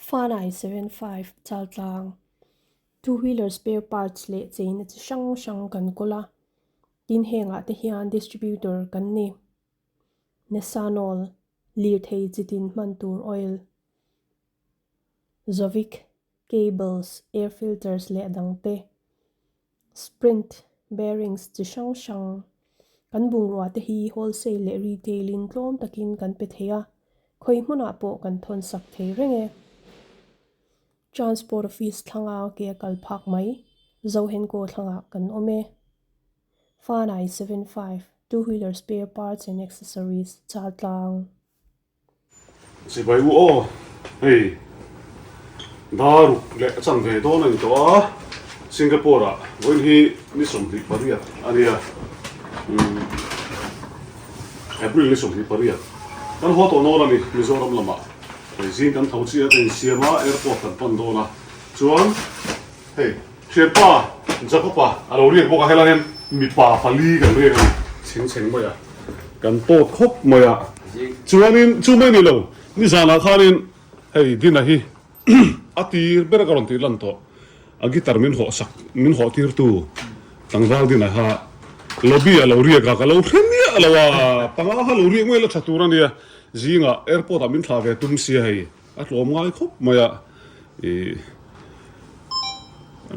Fanai 75 Chaltlang Two wheeler spare parts leh cheina chi hrang hrang kan kawl a, tin hengah te hian distributor kan ni. Nesanol, lirthei chitin hman tur oil, Zovik, cables, air filters leh dang te, Sprint, bearings chi hrang hrang. Kan bungrua te hi wholesale leh retail in tlawm takin kan pe thei a, khawi hmunah pawh kan thawn sak thei reng e. Transport Office thlanga ke a kal phak mai, Zohenko thlangah kan awm e. Fanai 75, Two wheeler spare parts and accessories, Chaltlang. Sipai u aw, hei daruk leh a chan ve dawn a ni tawh a, Singapore ah vawiin hi ni 28 a nia, umm April ni 28 kan haw tawh dawn a ni Mizoram lamah, hei zing kan tho chiah a ka insiam a airport kan pan dawn a, chuan hei thianpa Jacob-a a lo riak bawk a, helai hian mipa pali kan riak a ni chheng chheng mai a. Kan tawt khawp mai a, chuanin chu mai ni lo, nizanah khanin hei Dina hi a tir ber a ka rawn tih lan tawh, a guitar min hawh sak, min hawh tirtu tlangval Dina kha lobby ah lo riak a, ka lo hre miah lo a, panga kha lo riak mai la tha tur a nia, zingah airport ah min thlah ve tum sia hei a tlawm ngai khawp mai a, ih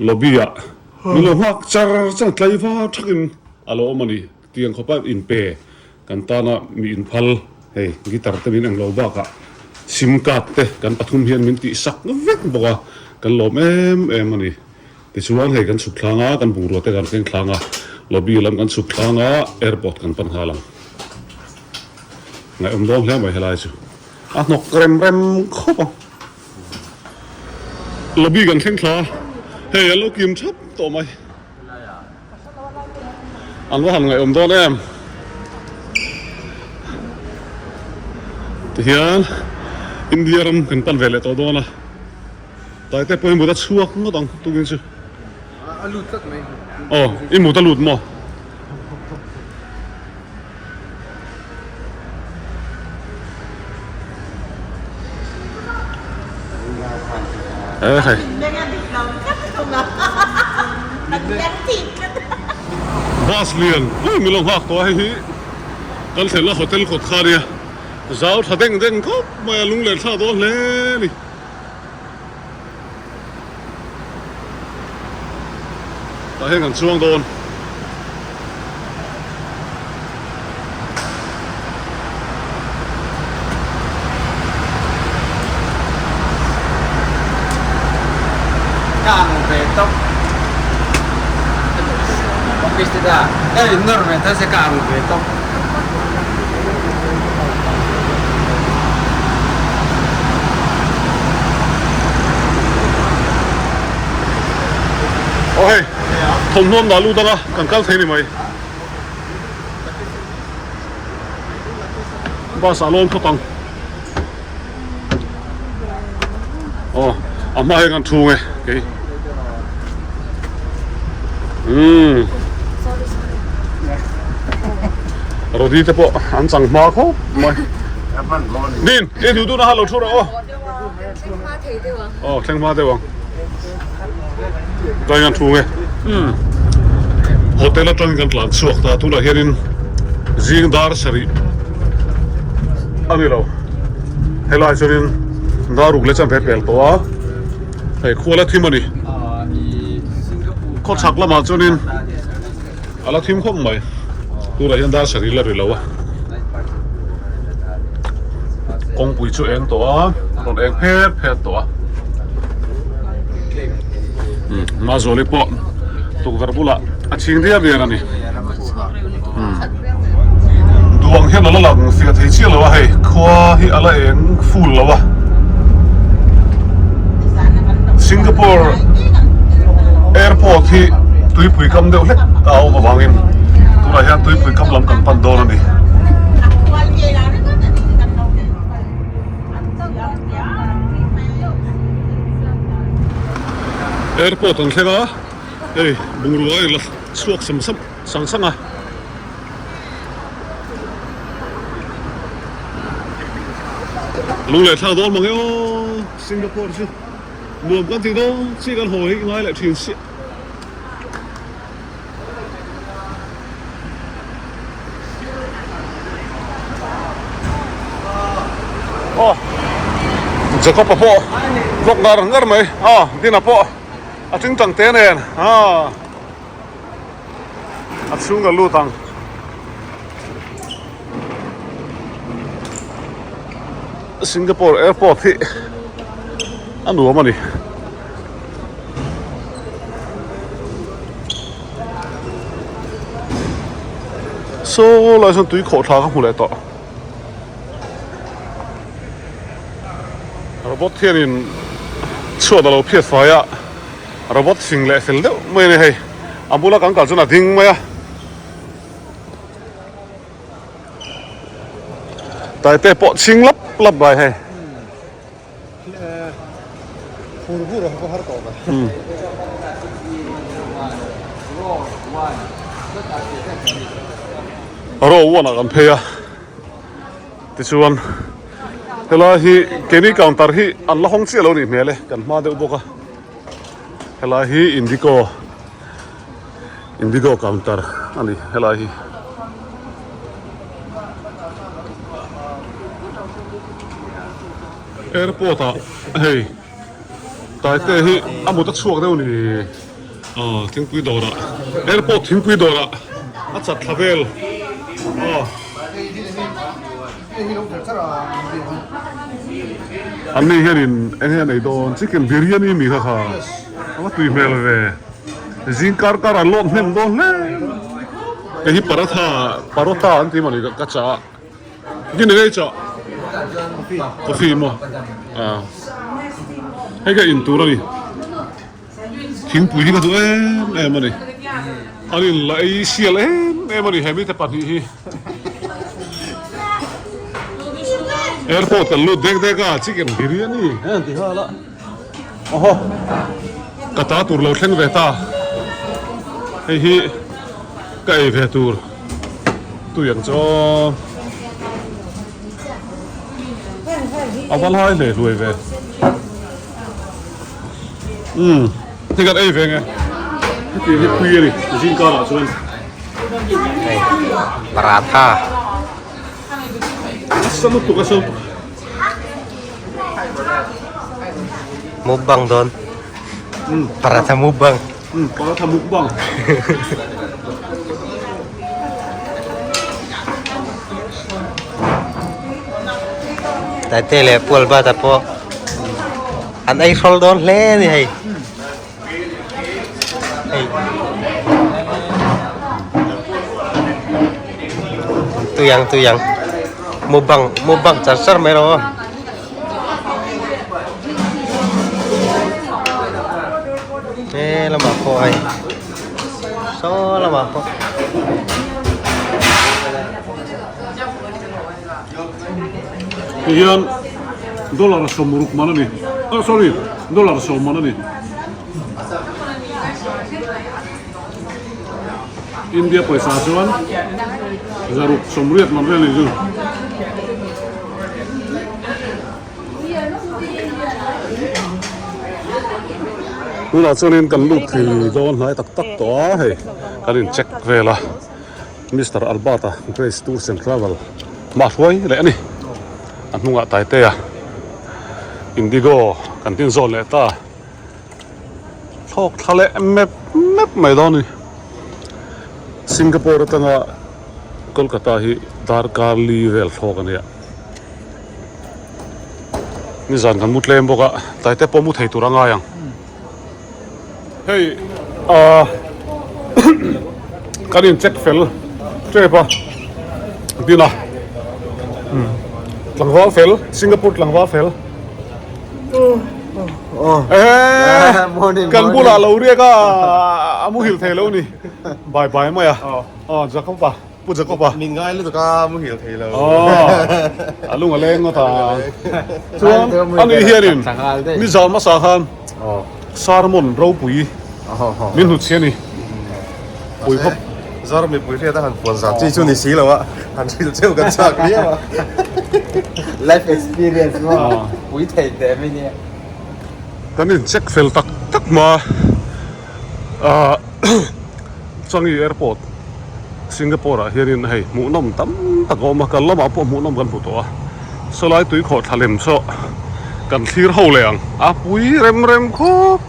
lobby ah min lo nghak char char tlaivar thakin a lo awm a ni. Tiang khawpa inpe kan tana mi inphal hei guitar te min englo bakah sim card te kan pathum hian min tih sak vek bawk a, kan lawm em em a ni. Tichuan hei kan chhuk thlang a, kan bungrua te kan thleng thlang a, lobby lam kan chhuk thlang a, airport kan pan nghal ang. Ngaihawm dawn hle mai helai chu a hnawk rem rem khawp ang. Lobby kan thleng thla a, hei a lo kim thap tawh mai. An va han ngaihawm dawn em. Tihian India ram kan pan ve leh tawh dawn a. Taite pawh i mut a chhuak ngawt ang tukin chu. A lut tlat mai. Aw i mut a lut maw? Bus lian pui min lo nghak tawh a hei hi kan thlenna hotel kawt kha ania zau tha deng deng khawp mai a lung leh thlak dawn hle a ni. Tah hian kan chuang dawn. Kang ve tawp. Office te ta. Ka in nawr ve tho se kang ve tawp. Aw hei thawmhnaw an dah lut ang a kan kal thei ni mai bus ah lawn phawt ang aw a hma hian kan thu nge kei umm Rodi te pawh an chang hma khawp mai Din i duh duhna kha lo thu rawh aw aw thleng hma deuh ang tlai kan thu nge umm hotel atangin kan tlan chhuak ta tunah hianin zing dar sarih a ni lo helai chuanin dar ruk leh chuan ve pel tawh a hei khua la thim a ni khawchhak lamah chuanin a la thim khawp mai tunah hian dar sarih la ri lo a kawngpui chu eng tawh a rawn eng phet phet tawh a Mazawli pawh tukverh bulah a chhing diar diar a ni duang hian a la lang fiah thei chiah lo a hei khua hi a la eng full lo a Singapore airport hi tuipui kam deuh hlek a awm avangin tunah hian tuipui kam lam kan pan dawn a ni. Airport an thleng a hei bungrua a inla chhuak sam sam sang sang a. Lung leh thlak dawn mang e aw. Singapore chu nuam kan ti dawn chiah kan haw hi ngai leh thin chiah. Aw Jacob-a pawh vlog ngar ngar mai aw Dina pawh a tingtang te nen aw a chhung a lut ang. Singapore airport hi a nuam a ni. Saw lai sawn tui khawh thla ka hmu leh tawh. Robot hianin chhuat a lo phiat fai a, robot fing leh fel deuh mai a ni hei. A bula kan kal chuan a ding mai a. Taite pawh chhing lap lap bai hei. Hur hur a har tawh mai. Row one ah kan phei a tichuan helai hi keini counter hi an la hawng chiah lo nih hmel e kan hma deuh bawk a helai hi indigo Indigo counter a ni helai hi. Airport ah hei Taite hi a mut a chhuak deuh ni aw thingpui dawr ah airport thingpui dawr ah a chat thla vel aw. An ni hianin eng nge a nei dawn chicken biryani mi kha kha a va tui hmel ve. Zing kar kar an lawm hnem dawn hle. Hei hi paratha parota an ti mawni ka chah a. Gin eng ei chah? Coffee maw? Ah. Hei ka in tur a ni. Thingpui hi ka duh em em a ni. An in la ei sial em em a ni he mite pahnih hi. Airport kan lut dek dek a chicken biryani an ti nghal a. Aw ka ta tur lo thleng ve ta hei hi ka ei ve tur tui ang chu aw a va lai hle hluai ve umm hei kan ei ve nge heti hi pui a ni zing karah chuan paratha a sa lutuk a sa lutuk. Mukbang dawn. Paratha mukbang. Paratha mukbang. Taite leh Pual Bata pawh an ei hrawl dawn hle a ni hei. Hei. Tuyang tuyang. Mukbang mukbang char char mai rawh aw. He lamah pawh hei saw lamah pawh. Ti hian dollar sawmruk man a ni ah sorry dollar sawm man a ni India pawisa chuan zaruk sawmriat man vel a ni chu. Tunah chuanin kan lut thei dawn hnai tak tak tawh a hei kan in check vel a. Mister Albert-a Grace Tours and Travel mah hruai leh a ni. A hnungah Taitea Indigo kan tin zawn leh ta. Thlawk thla leh mep mep mai dawn a ni. Singapore atanga Kolkata hi darkar li vel thlawk a nia. Nizan kan mu tlem bawk a, Taitea pawh mu thei tur a ngai ang. Hei ah kan in check fel tep a din a tlangval fel Singapore tlangval fel eh kan bulah lo riak a a muhil thei lo ni bai bai mai a aw Jacob-a. Pu Jacob-a. Min ngai lutuk a muhil thei lo. Aw, a lung a leng ngawt a. Chuan ani hianin nizan hmasa khan sermon ropui min hnutchhi a ni. Pui khawp. Zar mipui hriat a han puan zan chi chu ni si lo a, han hrilh cheu kan chak viau a. Life experience maw pui thei teh mai nia. Kan in check fel tak tak hma ah Changi airport Singapore ah hianin hei hmuhnawm tam tak a awm a, kal lamah pawh hmuhnawm kan hmu tawh a, sawlai tuikhawh thla lem saw kan thlir ho leh ang a pui rem rem khawp.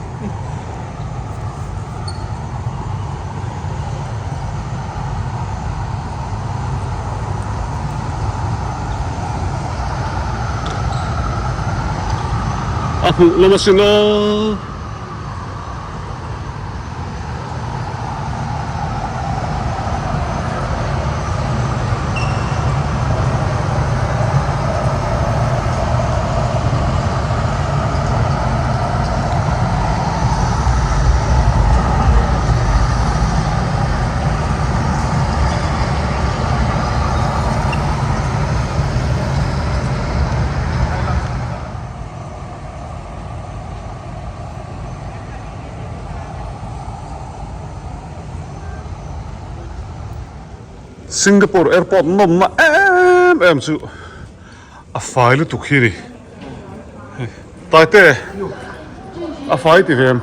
A hmuh lam asin aw. Singapore airport nawmna em em chu a fai lutuk hi a ni. Taite a fai ti ve em?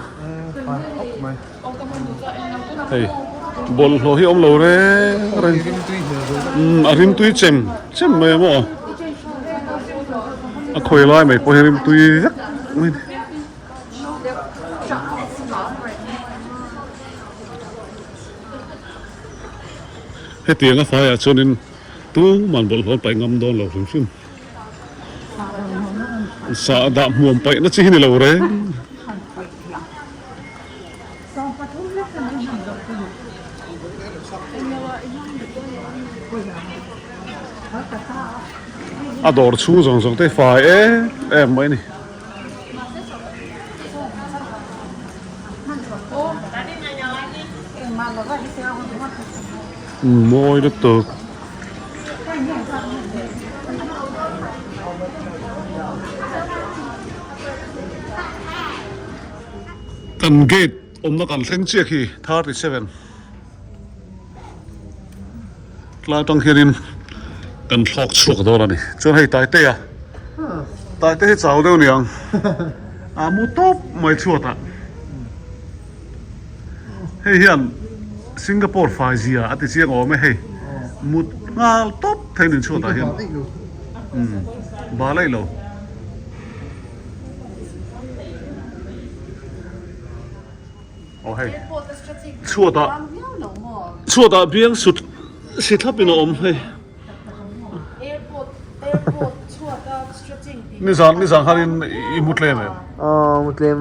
Hei bawlhhlawh hi awm lo reng reng umm a rimtui chem chem mai a maw a khawi lai mai pawh hi rimtui vek mai a ni. Hetiang a faiah chuanin tuman bawlhhlawh an paih ngam dawn lo hrim hrim. Sah dah hmuam paih na chi hi ni lo reng. A dawr chhung zawng zawng te fai em em mai a ni. Mawi lutuk. Kan gate awmna kan thleng chiah khi 37 tlai atang hianin kan thlawk chhuak dawn a ni chuan hei Taitea Taite hi chau deuh niang a mu tawp mai chhuatah Hei hian Singapore fai zia a ti chiang awm e hei mut nghal tawp thei nin chhuatah hian umm bal aih lo. Aw hei chhuatah chhuatah biang sut si thlapin a awm hei. Nizan nizan khanin i mu tlem em? Aw mu tlem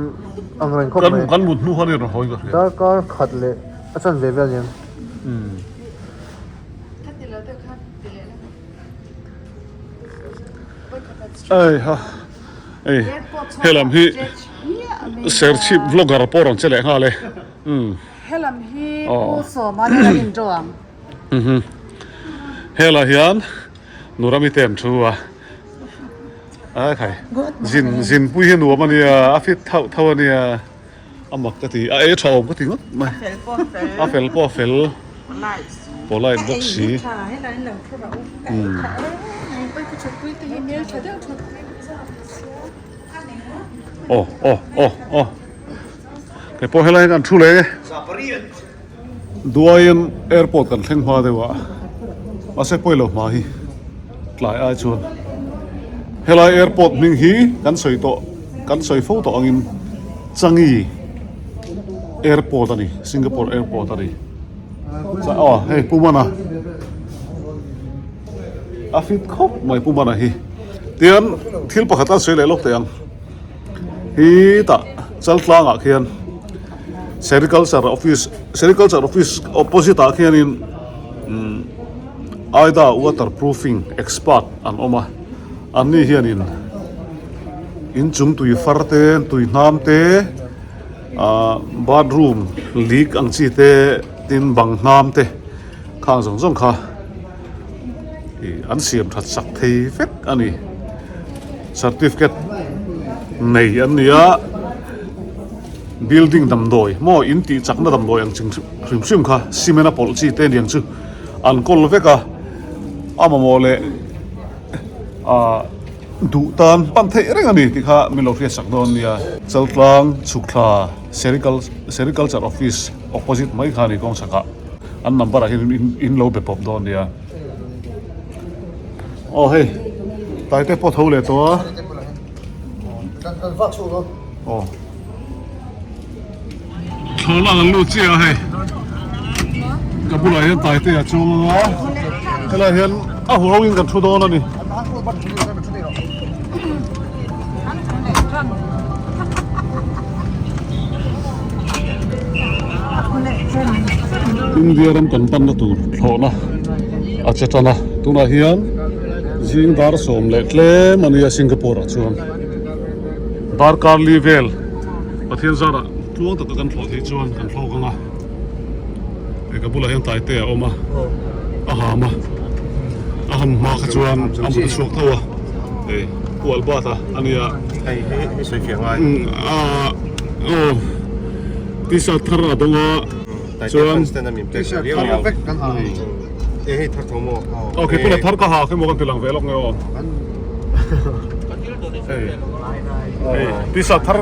ang reng khawp mai. Kan mut hnu khan i rawn hawi ka hria. Darkar khat leh a chan ve vel aniang. Ei ha ei helam hi Serchhip vlogger pawh rawn che leh nghal e. Helam hi Pu Sawma nen an inṭo ang. Hela hian Nurami te an thu a, a khai zin zin pui hi nuam a nia, a fit thauh thauh a nia, a mak ka ti, a ei tha awm ka ti ngawt mai, a fel pawh a fel, polite bawk si. Aw aw aw aw kei pawh helai hian kan thu leh e. Duaiin airport kan thleng hma deuh a, mahse pawi lo hma hi tlai ai chuan helai airport hming hi kan sawi tawh kan sawi fo tawh angin Changi airport a ni Singapore airport a ni aw hei Pu Mana a fit khawp mai Pu Mana hi tian thil pakhat a sawi leh lawk teh ang. Hi tah Chaltlang ah khian Sericulture office Sericulture office opposite ah khianin umm Aida waterproofing expert an awm a an ni hianin inchung tui far te tui hnam te ahh bathroom leak ang chi te tin bang hnam te khang zawng zawng kha ih an siam that sak thei vek a ni. Certificate nei an ni a. Building damdawi maw in tih chakna damdawi ang ching hrim hrim kha cement a pawlh chi te aniang chu an kawl vek a, a mamawh leh ah duh tan pan theih reng a ni tih kha min lo hriatsak dawn nia. Chaltlang chhukthla Sericulture Office opposite mai kha a ni kawng chhakah an number ah hian in lo be pawp dawn nia. Aw hei Taite pawh tho leh tawh a. Aw. Thlawhna kan lut chiah a hei. Ka bulah hian Taite a chuang ang a. Helaiah hian a huau in kan thu dawn a ni. India ram kan panna tur thlawhna a che tan a. Tunah hian zing dar 11 tlem a nia Singapore ah chuan. Darkar li vel Pathian zarah tluang taka kan thlawh theih chuan kan thlawk ang a, hei ka bulah hian Taite a awm a, a ham a, a ham hma kha chuan a mut a chhuak tho a, hei Pu Albert-a a nia. Hei hi i sawi fiah ngai. Aaa aw T-shirt thar a dawng a, chuan T-shirt thar vek kan ha. E hei thar tho maw? Aw kei pawh thar ka ha khe maw kan ti lang ve lawk nge aw. Hei hei t-shirt thar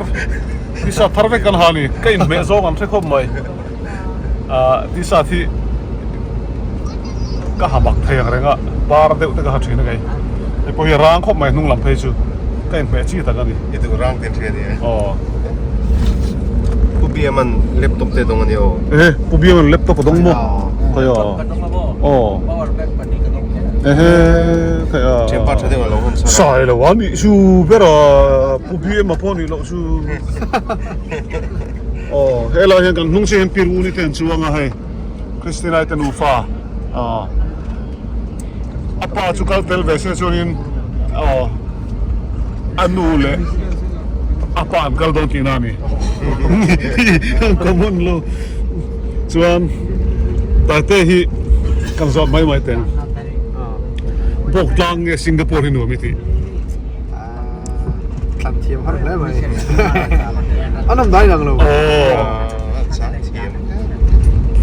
t-shirt thar vek kan ha ni ka inhmeh zawng an hre khawp mai ah t-shirt hi ka ha mak thei ang reng a par deuh te ka ha thin a kei hei pawh hi rang khawp mai hnung lam phei chu ka inhmeh chi tak a ni. I duh rang ten hria ni e. Aw. Pu Biaman laptop te dawng a ni aw. Ehe Pu Biaman laptop a dawng maw? Khawi a. Aw. Ehe khawi a. Thianpa tha deuh a lo hawn char a. Sai lo a nih chu ber a Pu Biama pawh nih loh chu. Aw helai hian kan hnung chiah hian Piruni te an chuang a hei Christina te nufa aw a pa chu kal tel ve se chuanin aw a nu leh a pa an kal dawn tihna a ni common lo chuan Taite hi kan zawt mai mai teng bawk tlang nge Singapore hi nuam i tih Thlan thiam har hle mai an awm dai lang lo aw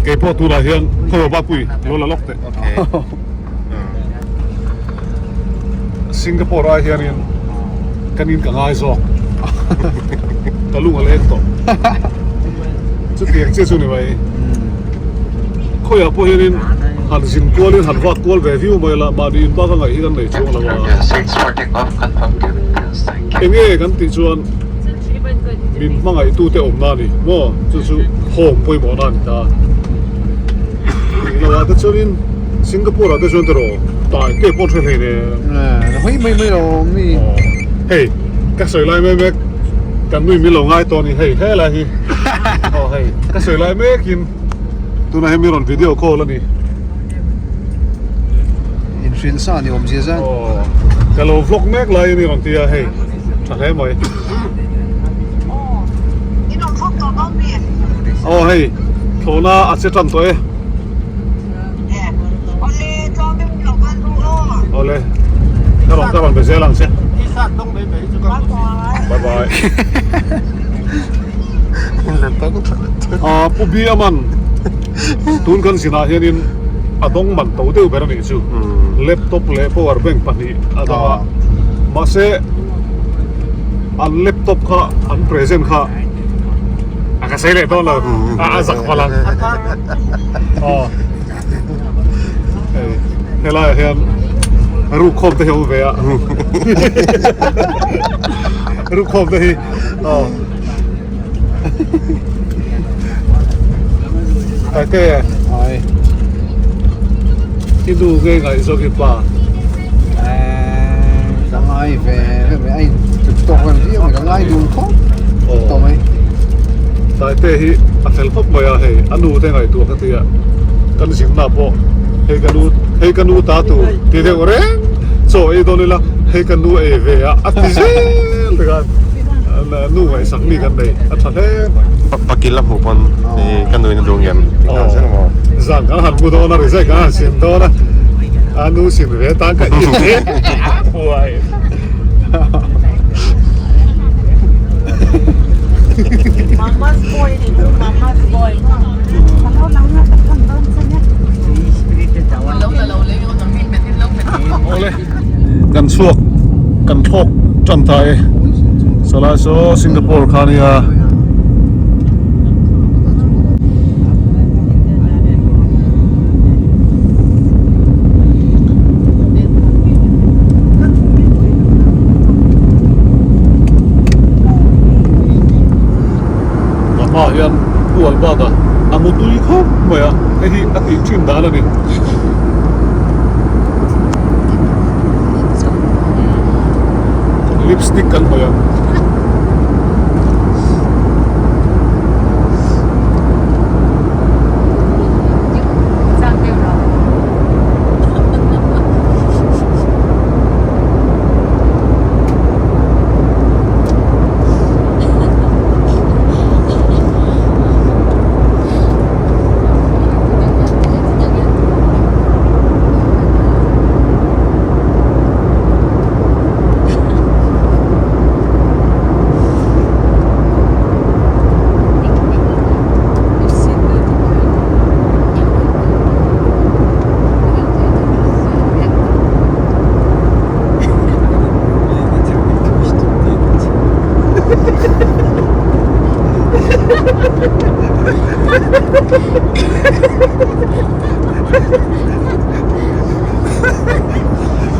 kei pawh tunah hian khaw ba pui lo la lawk teh Singapore ai hianin kan in ka ngai zawk ka lung a leng tawh chutiang chiah chu ni mai khawiah pawh hianin han zin kualin han vak kual ve viau mai la mahni in bak a ngaih hi kan nei chuang lo a enge kan tih chuan min hmangaihtute awmna a ni maw chu chu home pawimawhna a ni ta tih loh ah te chuanin Singapore ah te chuan tiraw tai te pawh an hre hlei nen hawi mai mai lo mi hei ka sawi lai mek mek kan nui min lo ngai tawh a ni hei helai hi aw hei ka sawi lai mekin tunah hian mi rawn video call a ni inhrilh sa ni awm zia zan aw ka lo vlog mek lai a ni rawn tia hei tha hle mai aw hei thlawhna a che tan tawh e. Awle ka rawn ka rawn be zel ang che bye bye ah pu bi aman tun kan zinah hianin a dawng man to deuh ber a nih chu laptop leh power bank pahnih a dawng a mahse an laptop kha an present kha a ka sei leh dawn lo a zak palh ang. Aw hei helai ah hian ruk khawm te hi a awm ve a ruk khawm te hi aw Taite ai i nu nge ngaihzawk i pa ka ngai ve ve a in tawk vel viau mai ka ngai dun khawp tawh mai. Taite hi a fel khawp mai a hei a nu te ngaihtuah ka ti a kan zirna pawh hei ka nu hei ka nu ta tur ti deuh reng chaw ei dawn ila hei ka nu ei ve a a ti zel te khan nu ngaihsak mi kan nei a tha hle mai. Pakil a hmuh pawn ka nu in a duh ngem ti nghal zel maw. Zan kan han mu dawn a result kan han sin dawn a a nu sin ve tan ka in hle huai. Awle kan chhuak kan thlawk tan ta e sawlai saw Singapore kha ania. A hmaah hian hual bakah a mu tui khawp mai a, hei hi a tih thin dan a ni. Lipstick kan hnawih a.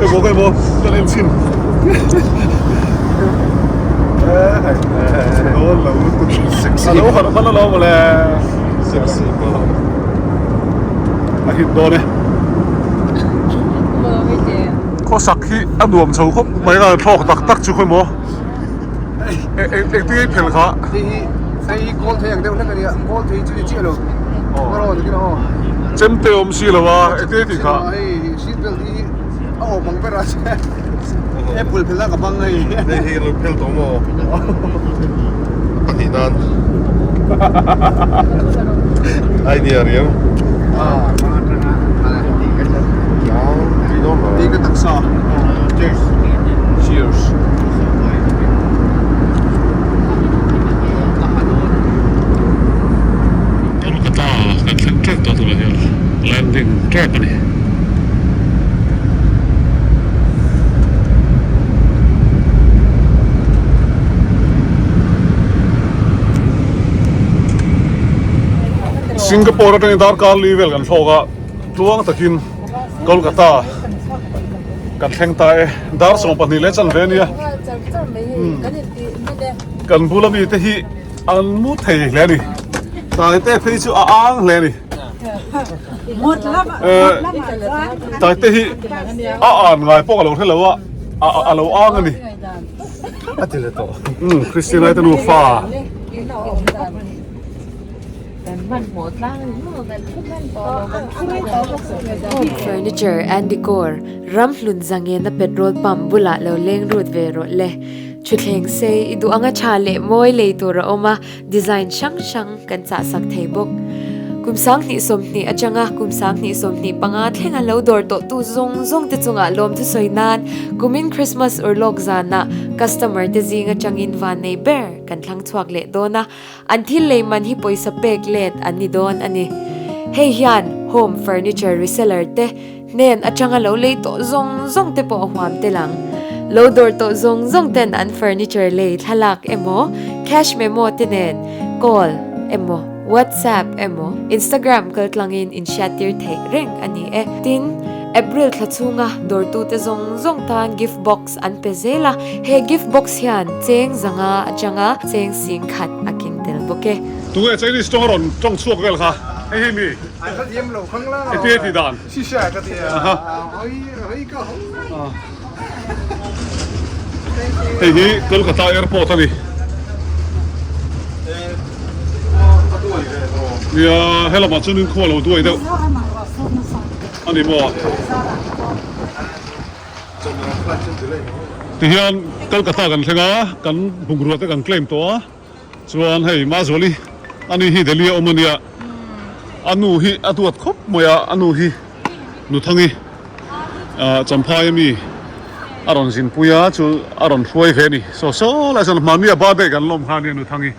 Emaw emaw ka en chhin a lo harh hman alawm mawle a hit dawn e khawsak hi a nuam chho khawp mai a thlawk tak tak chu khawi maw engtin nge i phel kha hei hi hei hi kawl thei ang deuh hlek a nia kawl thei chu ni chiah lo chemte awm si lo a engtin nge i tih kha hei seat belt hi a awm ang ber a apple phel na ka bang hei hei hi lo phel tawh maw pahnih nan idea riau tih ka taksa cheers cheers Kolkata kan thleng tep tawh tur ah hian landing tep a ni. Singapore atangin darkar li vel kan thlawk a, tluang takin Kolkata kan thleng ta e, dar 12 leh chanve a nia. Kan bula mite hi an mu thei hle a ni, Taite phei chu a ang hle a ni. Taite hi a an ngai pawh ka lo hre lo a, a lo ang a ni. A ti leh tawh. Umm Christian ai te nufa. Home Furniture and Decor Ramhlun zangena petrol pump bulah lo leng rut ve rawh le. Thutthleng sei i duh anga tha leh mawi lei tur a awm a, design hrang hrang kan chahsak thei bawk. Kum 2020 atanga kum 2025 thlenga lo dawr tawhtu zawng zawng te chungah lawm thusawi nan kumin Christmas urlawk zanah customer te zing atangin van nei ber kan thlang chhuak leh dawn a, an thil lei man hi pawisa pek let an ni dawn a ni. Hei hian home furniture reseller te hnen atanga lo lei tawh zawng zawng te pawh a huam tel ang. Lo dawr tawh zawng zawng ten an furniture lei thlalak emaw, cash memo te nen call emaw, WhatsApp emaw, Instagram kaltlangin inhriattir theih reng a ni e. Tin, April thla chhunga dawrtute zawng zawng tan gift box an pe zel a, he gift box hian cheng zanga atanga cheng sing khat a keng tel bawk e. Tunge Chinese tawng a rawn tawng chhuak vel kha? Hei hi mi? Eti ti dan. Hei hi Kolkata airport a ni. Nia helamah chuan in khua lo duai deuh a ni maw? Tihian Kolkata kan thleng a, kan bungrua te kan claim tawh a. Chuan hei Mazuali ani hi Delhi a awm a nia, a nu hi a duat khawp mai a, a nu hi Nuthangi ah Champhai ami a rawn zinpui a, chu a rawn hruai ve a ni. Saw saw lai chuan hmahni a birthday kan lawm kha a nia Nuthangi.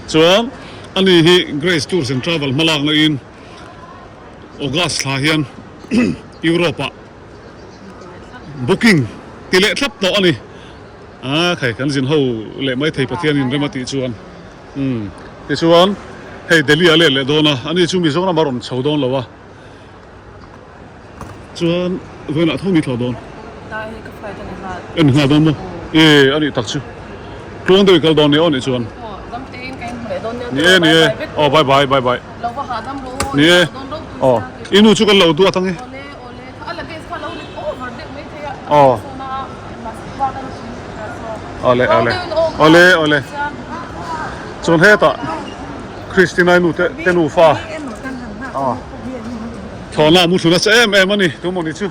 Chuan ani hi Grace Tours and Travel hmalakna in August thla hian Europe ah booking ti leh thlap tawh a ni. A khai kan zin ho leh mai thei Pathian in rem a tih chuan umm tichuan hei Delhi ah let leh dawn a, ani chu Mizoram a rawn chho dawn lo a. Chuan vawiinah tho ni thlawh dawn. En nghal dawn maw? E a nih tak chu. Tluang deuh i kal dawn nia aw nih chuan. Ni e ni e aw bye bye bye bye. Ni e aw i nu chu kan lo duat ang e. Aw awle awle awle awle chuan hetah Christina i nu te te nufa. Thlawhna mu thlun nasa em em a ni tu mawni chu.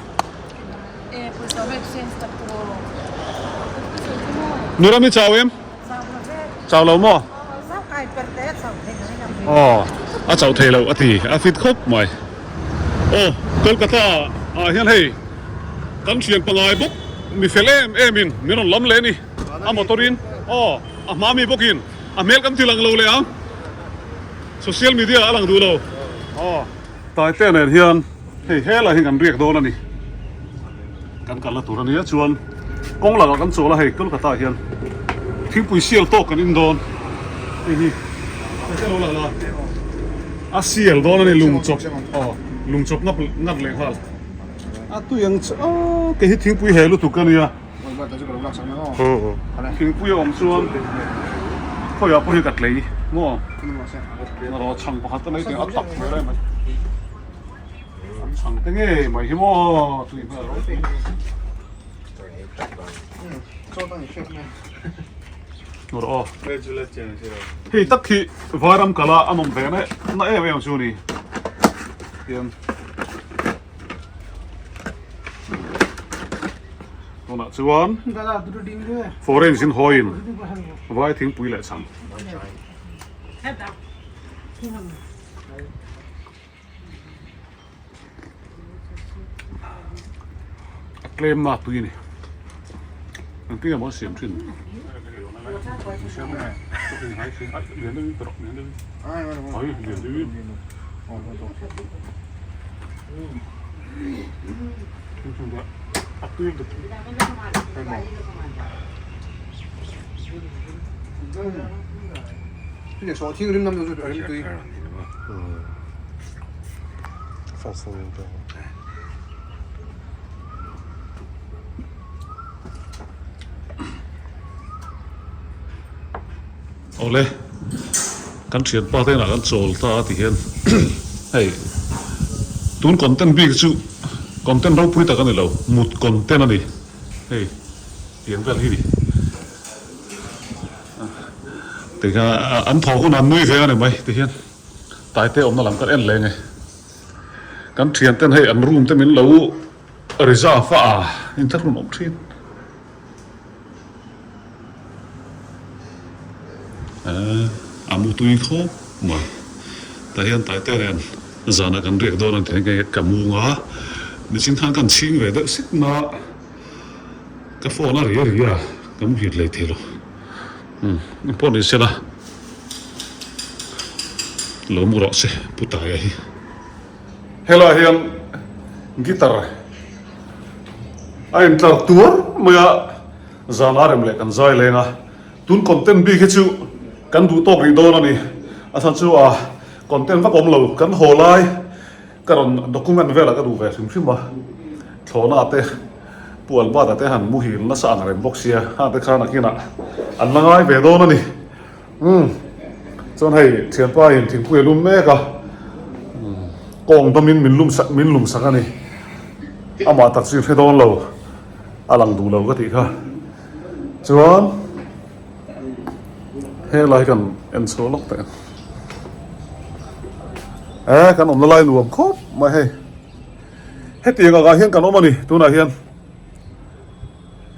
Nura mi chau em? Chau lo maw? Aw a chauh thei lo a ti a fit khawp mai. Aw Kolkata ah hian hei kan thian pangai bawk mi fel em em in min rawn lam leh a ni a motor in aw a hma mi bawk in a hmel kan ti lang lo leh ang. Social media a lang duh lo. Aw. Taite nen hian hei helai hi kan riak dawn a ni. Kan kalna tur a nia chuan kawng lakah kan chawl a hei Kolkata ah hian thingpui sial tawk kan in dawn. Hei hi hei lo la la a sial dawn a ni lung chawp aw lung chawp ngap ngat leh nghal. A tui ang chu aw kei hi thingpui he lutuk a nia. Thingpui a awm chuan khawiah pawh hi ka tlei maw erawh chhang pakhat a nei tih a tak hmel em mai an chhang te ngei mai hi maw tui hmel ropui erawh aw hei tak hi vairam kala a nawm ve na em em chu ni hian. Tunah chuan foreign zin hawiin vai thingpui leh chhang. A tlem na tui a ni. Engtin nge maw a siam thin? Awle, kan thianpa te inah kan chawl ta a ti hian hei tun content bik chu content ropui tak a ni lo, mut content a ni hei tiang vel hi ni tikha an thawh hunah an nui ve a ni mai ti hian taite awmna lam kan en leng e kan thianten hei an room te min lo reserve a inthlahrun awm thin. A mu tui khawp mai. Tah hian Taite nen zanah kan riak dawn a ni nghe ka mung a, nichin khan kan chhing ve deuh sek na ka phone a ri a ri a, ka muhil hlei thei lo. Umm engpawh ni sela lo mu rawh se Pu Taia hi. Helaiah hian guitar a intlar tuar mai a, zan a rem leh kan zai leng a, tun content bik hi chu kan duh tawk rih dawn a ni, a chhan chu a content vak awm lo, kan haw lai ka rawn document velah ka duh ve hrim hrim a, thlawhna te Pu Albert-a te han muhil nasa ang reng bawk sia, ha te khan a kinah an la ngai ve dawn a ni. Umm chuan hei thianpa in thingpui a lum mek a kawng dawmin min lum sak min lum sak a ni amah tak chu i hre dawn lo a lang duh lo ka tih kha chuan helai kan en chhuah lawk teh e kan awmna lai nuam khawp mai hei hetiang angah hian kan awm a ni tunah hian.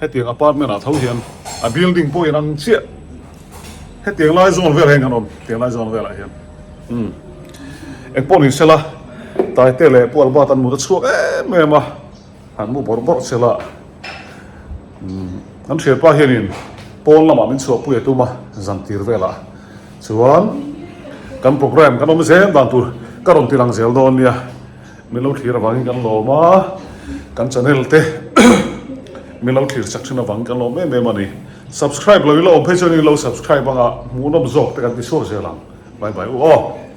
Hetiang apartment ah tho hian a building pawh in ang chiah hetiang lai zawn velah hian kan awm tiang lai zawn velah hian umm engpawh ni sela Taite leh Pu Albert an mut a chhuak em em a han mu bawrh bawrh sela umm kan thianpa hianin pawn lamah min chhuahpui a tum a zan tir velah. Chuan kan program kan awm zel dan tur ka rawn ti lang zel dawn nia. Min lo thlir avangin kan lawm a, kan channel te min lo thlir chak thin avangin kan lawm em em a ni. Subscribe lo ila awm phei chuan in lo subscribe anga hmuhnawm zawk te kan ti chhuak zel ang. Bye bye u aw.